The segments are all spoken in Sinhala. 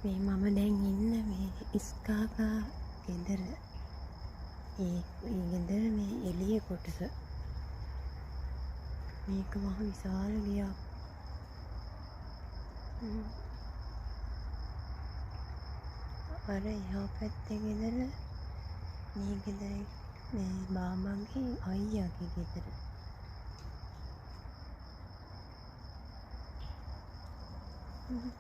මේ මම දැන් ඉන්න මේ ඉස්කාකා ගෙදර. ඒ ගෙදර මේ එළිය කොටස. මේක මහ විශාල ගෙයක්. අර එහා පැත්තේ ගෙදර මේ ගෙදර මේ මාමගේ අයියාගේ ගෙදර.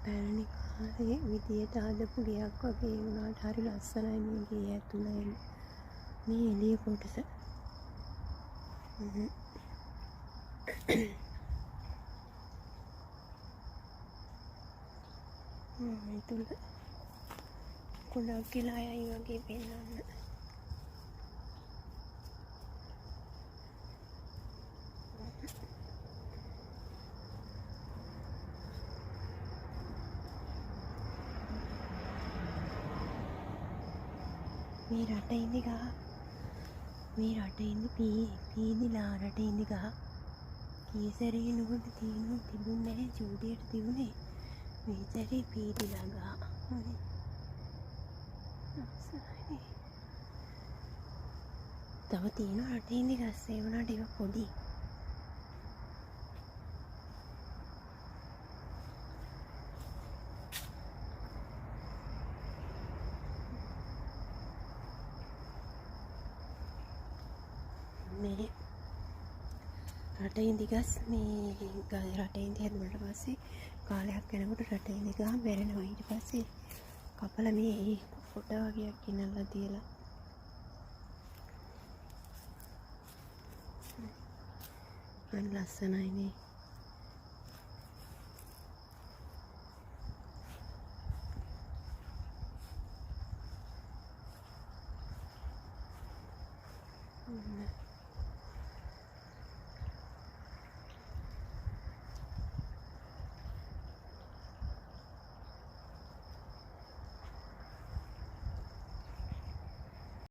පැරණි කාලේ විදියට හදපු ගෙයක් වගේ වුණාට හරි ලස්සනයි මේ ගේ ඇතුළ එහෙම. මේ එළිය කොටස. මේ තුල ගොඩක් වෙලා යයි වගේ පෙන්වන්න. මේ රට ඉඳි ගහ, මේ රට ඉඳි පීදිලා රට ඉඳි ගහ. කී සැරේ නුඹට තියෙනු තිබුණේ නැහැ, චූටියට තිබුණේ. මේ සැරේ පීදිලා ගහ. හරි. ලස්සනයි. තව තියෙනවා රට ඉඳි ගස්, ඒ වුණාට ඒවා පොඩි. මේ රට ඉඳි ගස් මේ රට ඉඳි හැදුනට පස්සේ කාලයක් යනකොට රට ඉඳි ගහ මැරෙනවා. ඊට පස්සේ කපලා මේ ඒ කොට වගේක් ගෙනල්ලා තියලා හරි ලස්සනයි නේ.